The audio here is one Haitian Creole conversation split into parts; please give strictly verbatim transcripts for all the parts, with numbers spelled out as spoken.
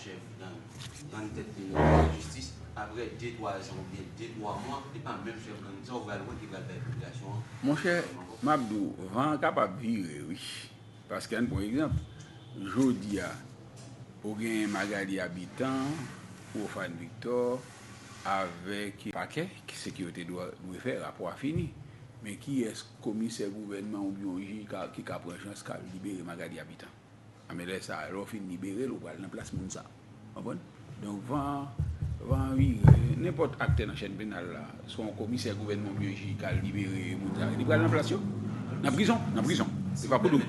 chèf gang, gang tèt li nan lajistis, apre de twa zan oubyen de twa mwa, e pa menm chèf gang sa ou pral wè ki pral bay popilasyon an. Monchè, m ap di w, van an kapab vire, wi. Paske, ann pran egzanp, jodi a, ou genyen Magalie Habitant, Rophane Victor, avèk pakè, se ki yo te dwa, dwe fè, rapò a fini. Men kiyès komisè gouvènman oubyen yon jij ka, ki ka pran chans ka libere Magalie Habitant? A, men lè sa a, lè w fin libere l, ou pral nan plas moun sa a. Konprann? Donk, van, van vire, nenpòt aktè nan chèn penal la, swa yon komisè gouvènman oubyen jij k al libere moun sa a, li pral nan plas yo. Nan prizon, nan prizon. Se pa pou nou.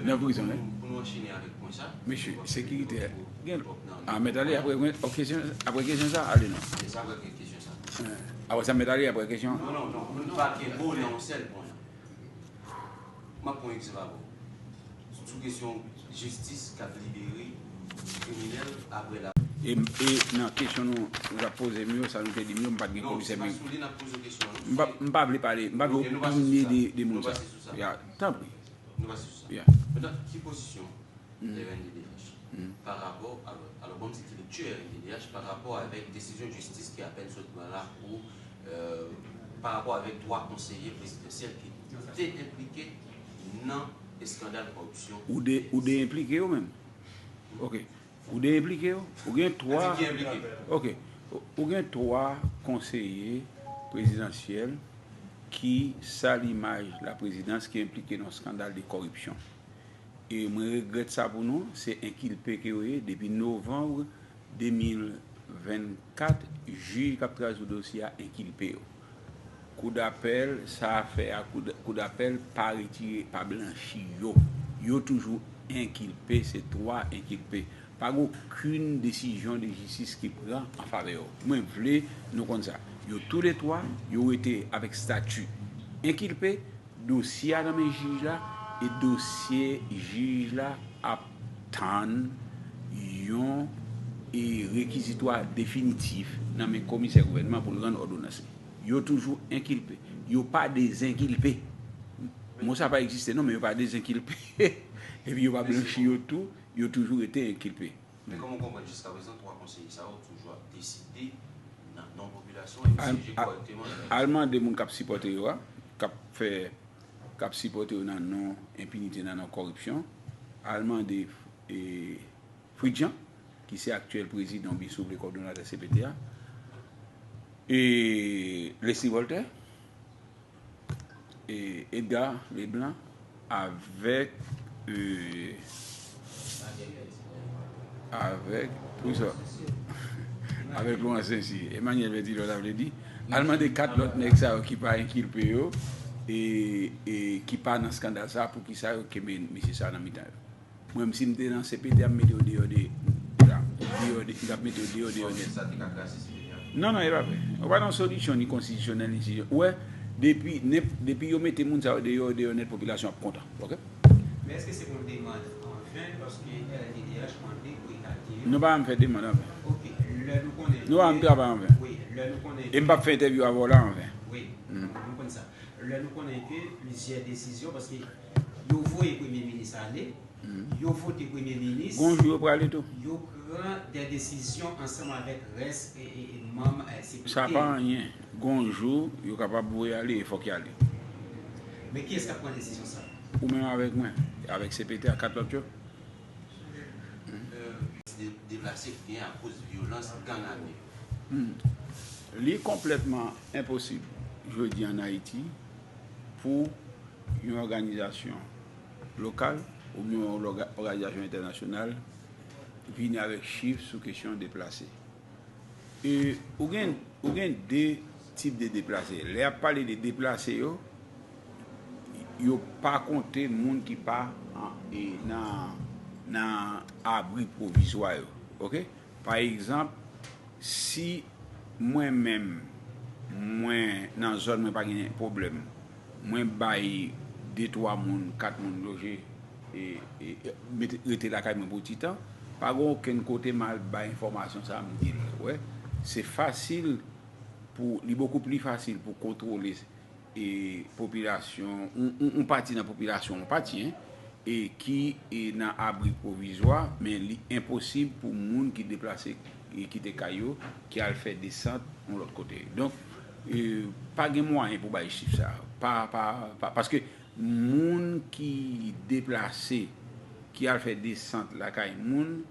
Nan prizon, wi. Pou nou anchene avèk pwen sa. Mesye, sekirite, gen, a, mèt ale apre, ok, kesyon, apre kesyon sa, ale non. Yes, apre kesyon sa. Apre sa, mèt ale apre kesyon. Non, non, non, nou pa gen mo nan yon sèl pwen. M ap pran egzanp avè w. Sou kesyon jistis k ap libere kriminèl apre la. E, e nan kesyon nou, nou t ap poze m yo, sa nou te di m yo, m pa t gen komisè. Non, se pa sou li n ap poze w kesyon an, non. M pa, m pa vle pale, m pa vle opine de, de moun sa. Ok, nou pase sou sa. Nou pase sou sa. Ya, tanpri. Nou pase sou sa. Ya. Mentnan, ki pozisyon RNDDH pa rapò, alò, alò, ban m di ki lekti RNDDH pa rapò avèk desizyon jistis ki apèn sot pran la pou, euh, pa rapò avèk twa konseye prezidansyèl ki te enplike nan eskandal kòripsyon. Ou de, ou de enplike yo menm? Ok. Ou de enplike yo? Ou gen twa. Sa di ki enplike? Ok. Ou, ou gen twa konseye prezidansyèl ki sal imaj laprezidans, ki enplike nan eskandal de kòripsyon. E mwen regrèt sa pou nou, se enkilpe ke yo ye. Depi novanm de mil vennkat, jij k ap travay sou dosye a enkilpe yo. Koudapèl, sa a fè a, koud-, koudapèl pa retire, pa blanchi yo. Yo toujou enkilpe, se twa enkilpe. Pa gen okenn desizyon de jistis ki pran an favè yo. Mwen vle nou konn sa. Yo toulètwa, yo rete avèk stati enkilpe, dosye a nan men jij la, e dosye jij la ap tann yon, e, rekizitwa definitif nan men komisè gouvènman pou l rann òdonans li. Yo toujou enkilpe. Yo pa dezenkilpe. Mo sa pa egziste non, men yo pa dezenkilpe. Epi yo pa blanchi yo tou, yo toujou rete enkilpe. Men kòman w konprann jiskaprezan twa konseye sa yo toujou ap deside nan non popilasyon e dirije kòrèkteman? Al mande moun k ap sipòte yo a, k ap fè, k ap sipòte yo nan non enpinite, nan non kòripsyon. Al mande, e, Fritz Jean, ki se aktyèl prezidan oubyen si w vle kòdonatè C P T a, e Leslie Voltaire, e Edgar Leblanc avèk, e, avèk, wi sa, avèk Laurent Saint-Cyr, Emmanuel Ventillo, sa vle di, al mande kat lòt nèg sa yo ki pa enkilpe yo, e, e ki pa nan eskandal sa, poukisa yo kenbe mesye sa nan mitan yo. Mwen menm, si m te nan C P T a, m mete yo deyò de, deyò de, m t ap mete yo deyò, deyò nèt. Non, non, e pa vre. Ou pa nan solisyon ni konstitisyonèl, ni si, ou wè, depi, depi yo mete moun sa yo deyò, deyò nèt, popilasyon ap kontan. Ok? Men èske se pa yon demann an ven, paske RNDDH mande pou ekate yo? Nou pa janm fè demann an ven. Ok, lè nou konnen ke... Nou pa janm travay an ven. Wi, lè nou konnen ke... E m p ap fè entèvyou avè w la an ven. Wi, nou konn sa. Lè nou konnen ke plizyè desizyon, paske yo voye premye minis ale, yo vote premye minis. Gon jou yo prale tou. Yo pran de desizyon ansanm avèk rès, e, e, e manm, e, C P T. Sa pa anyen. Gon jou yo kapab voye ale, e fòk y ale. Men kiyès k ap pran desizyon sa? Ou menm avèk mwen, avèk C P T a, kat lòt yo. De-, deplase ki genyen akoz vyolans gang ame yo. Hmm. Li konplètman enposib jodi an Ayiti pou yon òganizasyon lokal oubyen yon lòga-, òganizasyon entènasyonal vini avèk chif sou kesyon deplase. E ou gen, ou gen de tip de deplase. Lè y ap pale de deplase yo, yo pa konte moun ki pa an, e, nan, nan abri pwovizwa yo. Ok? Pa egzanp, si mwen menm, mwen nan zòn mwen pa gen pwoblèm, mwen bay de twa moun, kat moun loje, e, e, e, mete, rete lakay mwen pou ti tan, pa gen okenn kote m al bay enfòmasyon sa a, m di l. Wè, se fasil pou, li bokou pli fasil pou kontwole, e, popilasyon, yon, yon, yon pati nan popilasyon, yon pati, en, e ki e nan abri pwovizwa, men li enposib pou moun ki deplase e kite kay yo, ki al fè desant yon lòt kote. Donk, e, pa gen mwayen pou bay chif sa. Pa, pa, pa, paske moun ki deplase, ki al fè desant lakay moun,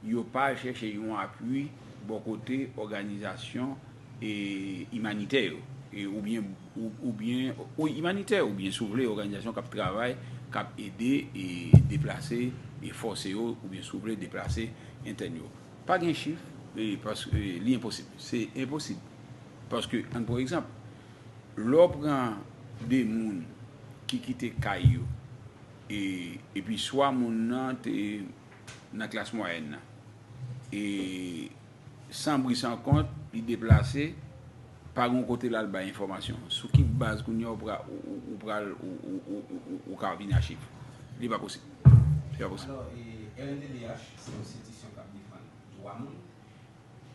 yo pa al chèche yon apui bò kote òganizasyon e imanitè yo, e, oubyen, ou, oubyen, ou imanitè, oubyen, si w vle, òganizasyon k ap travay, k ap ede e deplase e fòse yo, oubyen, si w vle, deplase entèn yo. Pa gen chif, e, paske, e, li enposib. Se enposib. Paske, ann pran egzanp, lè w pran de moun ki kite kay yo, e, epi swa moun nan te nan klas mwayèn nan, e san bri san kont, li deplase, pa gen kote l al bay enfòmasyon. Sou ki baz kounye a ou pra-, ou, ou, ou pral, ou, ou, ou, ou, ou, ou ka vin a chif? Li pa posib. Li pa posib. Alò, e, R N D D H, se yon enstitisyon k ap defann dwa moun.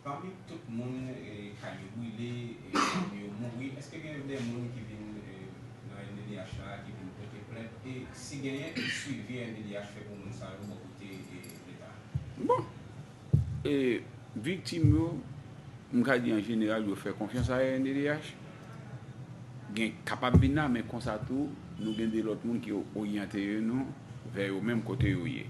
Pami tout moun, e, kay yo brile, e, moun yo mouri, èske gen de moun ki vin, e, nan R N D D H la, ki vin pote plent? E si genyen, ki swivi R N D D H fè pou moun sa yo bò kote, e, leta? Bon, e, viktim yo, m ka di an jeneral, yo fè konfyans a R N D D H. Gen kapab vin la, men konsa tou, nou gen de lòt moun ki oryante nou vè yo menm kote yo ye.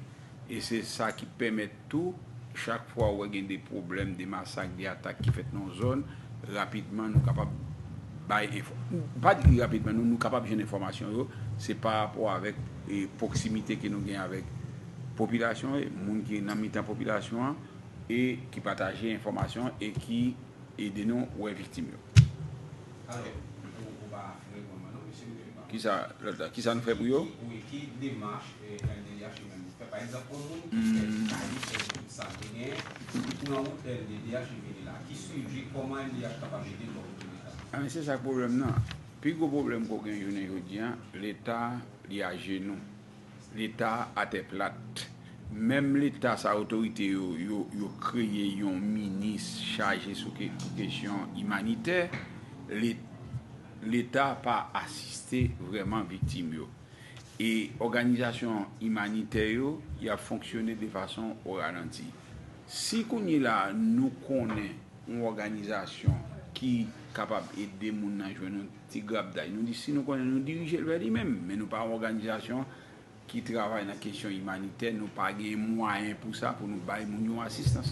E se sa ki pèmèt tou, chak fwa ou wè gen de pwoblèm, de masak, de atak ki fèt nan yon zòn, rapidman nou kapab bay enfò-, pa di rapidman, nou, nou kapab jwenn enfòmasyon yo, se pa rapò avèk, e, pwoksimite ke nou gen avèk popilasyon, e moun ki nan mitan popilasyon an, e ki pataje enfòmasyon e ki ede nou wè viktim yo. Alò, ou, ou pa reponn mwen non, mesye Michel, pa. Kisa, lòt la, kisa nou fè pou yo? Wi, ki demach, e, R N D D H menm fè? Pa egzanp, yon moun ki fè kay li, fè tout sa l te genyen, li pran wout R N D D H, li vini la. Ki swivi, kòman R N D D H kapab ede l bò kote leta? A, men se sa k pwoblèm nan. Pi gwo pwoblèm ke w gen jounen jodi a, leta, li ajenou. Leta atè plat. Menm leta, sa otorite yo, yo, yo kreye yon minis chaje sou ke-, kesyon imanitè, le-, leta pa asiste vrèman viktim yo. E òganizasyon imanitè yo, y ap fonksyone de fason o ralanti. Si kounye la nou konnen yon òganizasyon ki kapab ede moun nan jwenn yon ti grapday, nou di si nou konnen, nou dirije l vè li menm, men nou pa yon òganizasyon ki travay nan kesyon imanitè, nou pa gen mwayen pou sa, pou nou bay moun yo asistans.